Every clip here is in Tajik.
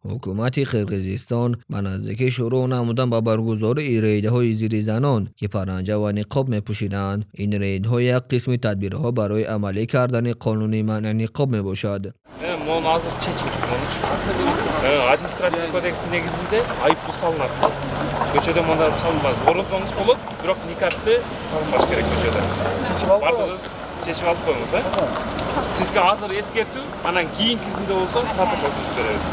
Ҳукумати Қирғизистон ба наздикӣ шурӯъ намудан ба баргузории рейдҳои зидди занон, ки паранҷа ва ниқоб мепӯшиданд. Ин рейдҳо як қисми тадбирҳо барои амалӣ кардани қонуни манъи ниқоб мебошад. Мону азыр чечиңиз монучу. Административный кодекстин негизинде айып пул салынат да. Көчөдө мондай салынбас. Орозоңуз болот, бирок никапты тагынбаш керек көчөдө. Чечип алып Бардыгыбыз чечип алып коюңуз, э. Сизге азыр эскертүү, анан кийинкисинде болсо протокол түзүп беребиз.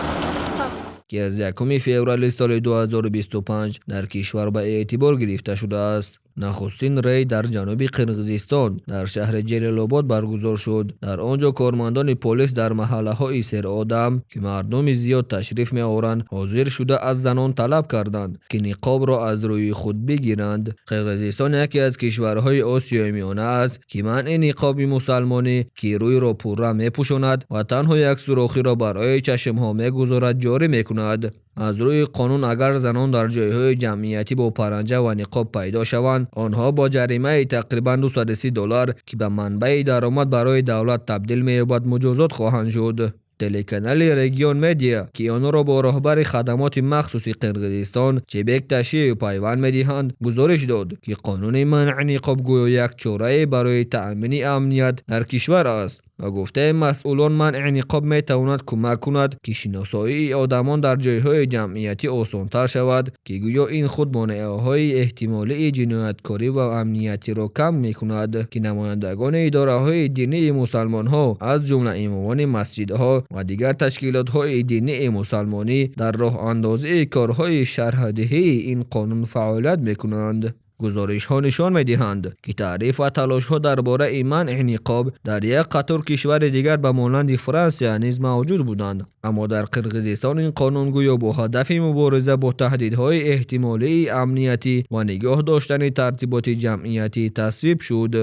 Ки аз 1 феврали соли 2025 дар кишвар ба эътибор гирифта шудааст. Нахустин рейд дар ҷануби Қирғизистон, дар шаҳри Ҷелелобод баргузор шуд. Дар он ҷо кормандони полис дар маҳаллаҳои серодам, ки мардуми зиёд ташриф меоранд, ҳозир шуда, аз занон талаб карданд, ки ниқобро аз рӯи худ бигиранд. Қирғизистон яке аз кишварҳои Осиёи Миёна аст, ки манъи ниқоби мусалмонӣ, ки рӯйро пурра мепӯшонад ва танҳо як сурохиро барои чашмҳо мегузорад, ҷорӣ мекунад. Аз рӯи қонун, агар занон дар ҷойҳои ҷамъиятӣ бо паранҷа ва ниқоб пайдо шаванд, онҳо бо ҷаримаи тақрибан 230 доллар, ки ба манбаи даромад барои давлат табдил меёбад, муҷозот хоҳанд шуд. Телеканали Регион Медиа, ки онро бо роҳбари хадамоти махсуси Қирғизистон Чебек Ташиев пайванд медиҳанд, гузориш дод, ки қонуни манъи ниқоб гӯё як чорае барои таъмини амният дар кишвар аст. Ба гуфтаи масъулон, манъи ниқоб метавонад кӯмак кунад, ки шиносоии одамон дар ҷойҳои ҷамъиятӣ осонтар шавад, ки гӯё ин худ монеаҳои эҳтимолии ҷинояткорӣ ва амниятиро кам мекунад, ки намояндагони идораҳои динии мусалмонҳо, аз ҷумла имомони масҷидҳо ва дигар ташкилотҳои динии мусалмонӣ, дар роҳандозии корҳои шарҳдиҳии ин қонун фаъолият мекунанд. Гузоришҳо нишон медиҳанд, ки таъриф ва талошҳо дар бораи манъи ниқоб дар як қатор кишвари дигар, ба монанди Франсия, низ мавҷуд буданд, аммо дар Қирғизистон ин қонун гӯё бо ҳадафи мубориза бо таҳдидҳои эҳтимолии амниятӣ ва нигоҳ доштани тартиботи ҷамъиятӣ тасвиб шуд.